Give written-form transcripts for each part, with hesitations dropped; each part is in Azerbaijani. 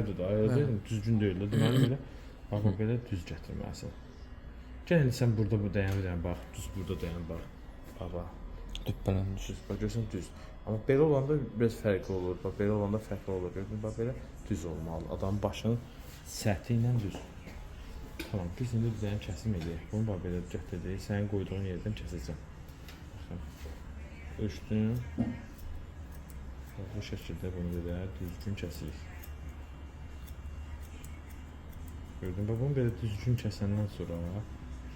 Belədir də, elə deyil mi? Düzgün deyil də. Deməli belə bax bax belə düz gətirməlisən. Gəl indi sən burada bu dayan bir dənə bax, düz burada dayan bax. Bax bax. Düppələnmiş. Düz, bax görürsən düz. Amma belə olanda biraz fərqli olur. Bax belə olanda fərqli olur. Gördün bax belə düz olmalıdır. Adamın başının səthi ilə düz. Tamam, biz indi bir dənə kəsim eləyək. Bunu bax belə gətirdik. Sənin qoyduğun yerdən kəsəcəm. Baxın. Ölçdüm. Bax, bu şəkildə bunu belə düzgün kəsirik. Gördün, bax bunu belə düzgün kəsəndən sonra,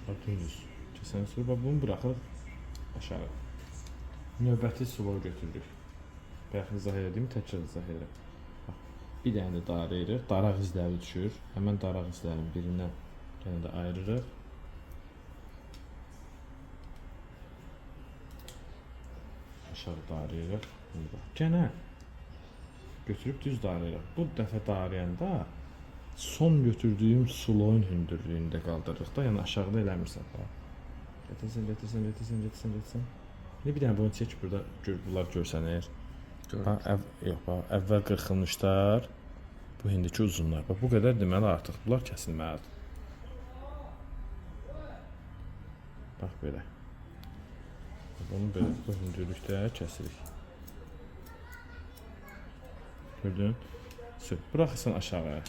bax dümdüz kəsəndən sonra bax bunu buraxırıq aşağı. Növbəti slow götürürük. Bayaq izah elədim, təkrar izah edirəm. Bax, bir dənə də darayırıq, daraq izləri düşür. Həmən daraq izlərinin birindən yenə də ayırırıq. Aşağı darayırıq. İndi bax, gənə götürüb düz darayırıq. Bu dəfə darayanda son götürdüyüm sloyun hündürlüyündə qaldırırıq da, yəni aşağıda eləmirsən. Bax. Gətirsən, gətirsən, gətirsən, gətirsən, gətirsən. İndi bir dənə bunu çək burada gör bunlar görsənir. Bax, yox, bax, əvvəl qırxılmışlar. Bu indiki uzunlar. Bax bu qədər deməli artıq bunlar kəsilməlidir. Bax belə. Bunu belə bu hündürlükdə kəsirik. Gördün? Sür. Buraxırsan aşağı.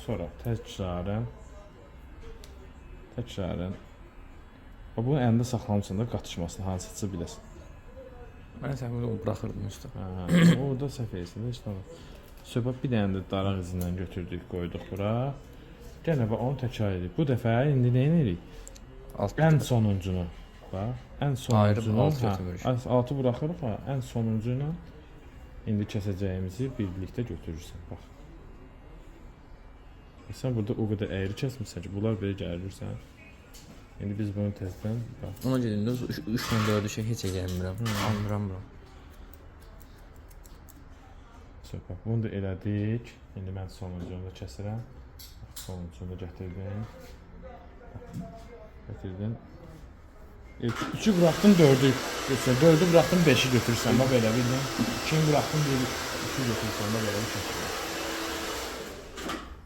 Sonra təkrarən təkrarən Bax bunu əlində saxlamısan da qatışmasın, hansısa biləsən. Mən səhv onu buraxırdım usta. Hə, orada səhv edirsən, heç nə olmaz. Söhbət bir dənə də daraq izindən götürdük, qoyduq bura. Yenə bax onu təkrar edirik. Bu dəfə indi nə edirik? Alt Ən sonuncunu. Bax, ən Ayırıb sonuncunu. altı hə, götürürük. Altı buraxırıq, hə, ən sonuncu ilə indi kəsəcəyimizi birlikdə götürürsən. Bax. Sən burada o qədər əyri kəsmisən ki, bunlar belə gəlirsən. İndi biz bunu təzədən bax. Ona gedəndə 3 ilə 4-ü şey heç eləyəmirəm. Almıram bura. Söhbət. Bunu da elədik. İndi mən sonuncunu da kəsirəm. Bax, sonuncunu da gətirdim. Bax, gətirdim. Üçü buraxdım, dördü götürsən. Dördü buraxdım, beşi götürsən. Bax belə bildin. İkini buraxdım, biri, üçü götürsən. Bax belə bir kəsirəm.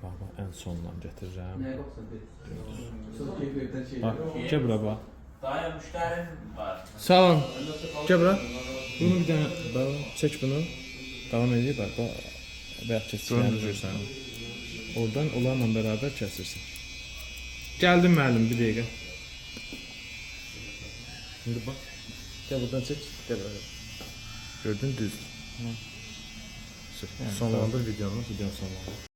Bax, bax, ən sondan gətirirəm. Bax, gəl bura bax. Daya müşterim var. Sağ olun. Gəl bura. Bunu bir dənə bax, çək bunu. Davam edir bax. Bax, bayaq kəsdiyini görürsən. Oradan onlarla bərabər kəsirsən. Gəldim müəllim bir dəqiqə. İndi bax. Gəl buradan çək. Gəl bura. Gördün düzdür. Sonlandır videonu, videonu sonlandır.